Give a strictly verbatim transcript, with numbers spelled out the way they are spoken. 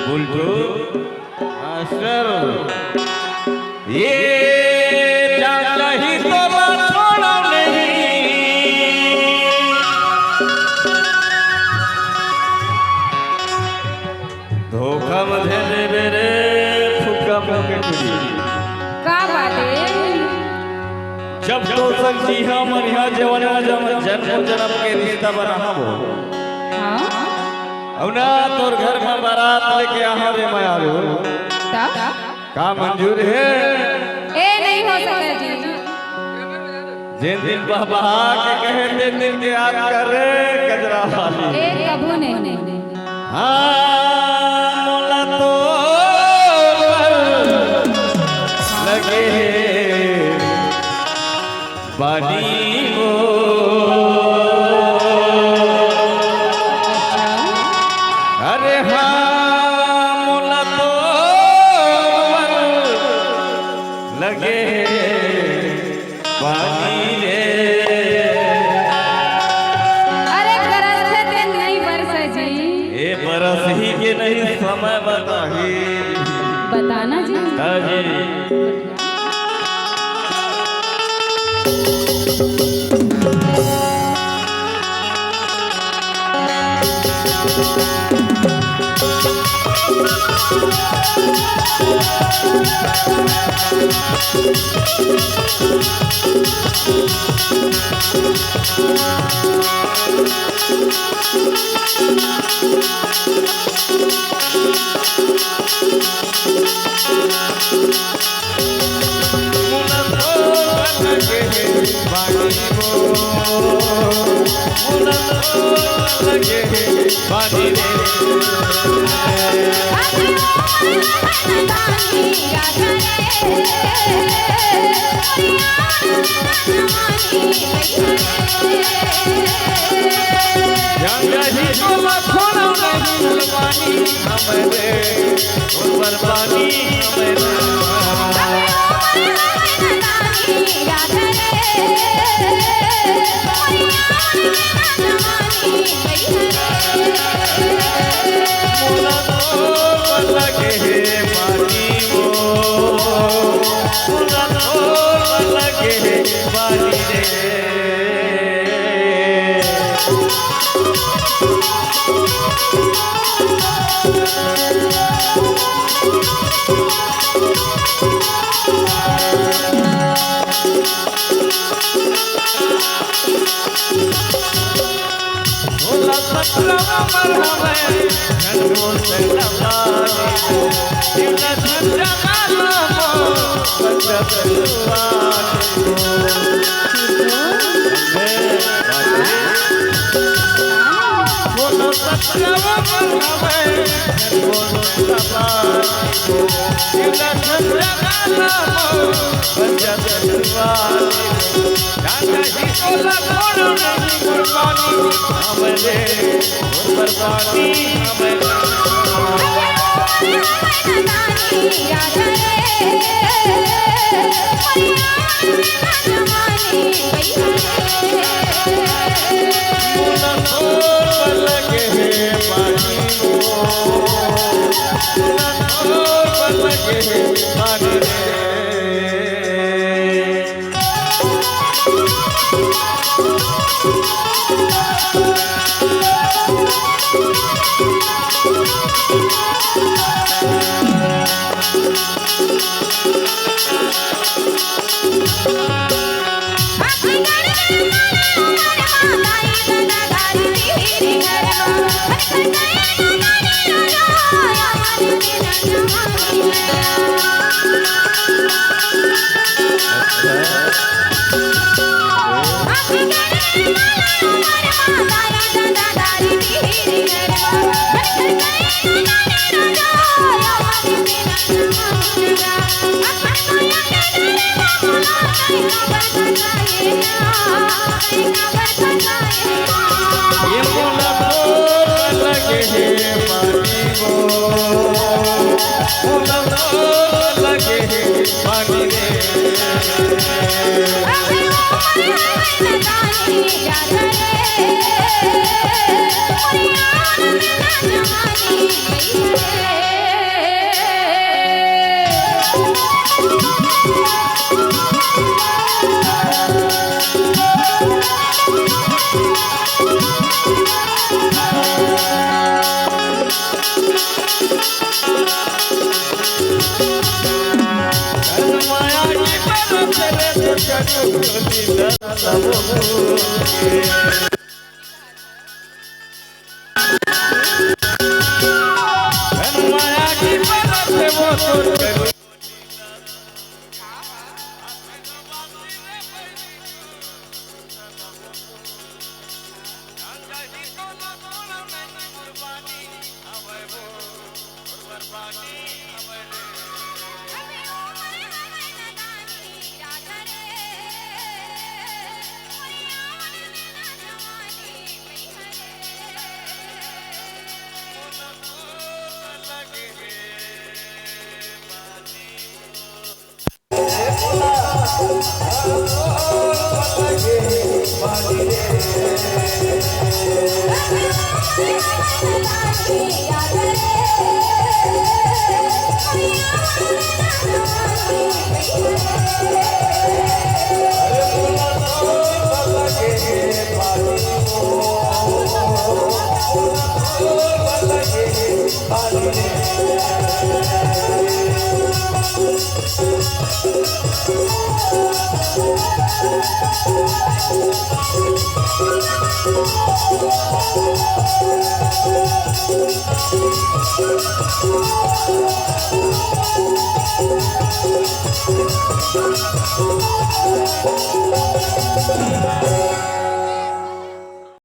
Bultu master, ये चांद ही तो छोड़ा नहीं। धोखा में धे देबे रे, फुक्का फुक्के टुरी। का बात हे? जब तो संग जी हाँ मरिहा, जवन जन्म जन्म के रिश्ता बना हबो। हाँ? अउ ना तोर घर में बारात लेके आहा रे मैं आलू। तब? का मंजूर हे? ए, नहीं हो सके जी। जेन दिन बहबहा के कहे, तेन दिन के याद कर रे, कजरा वाली। ए, कभू नहीं। हाँ, मोला तो लगे हे बानी वो। अरे हाँ, मोला तो लगे हे पानी रे। अरे बरस हे तेन नहीं बरस जी। ए बरस ही के नहीं समय बताही। बताना जी। हाँ जी। ये मोला मोर लगे हे पानी वो, मोला मोर लगे हे पानी रे।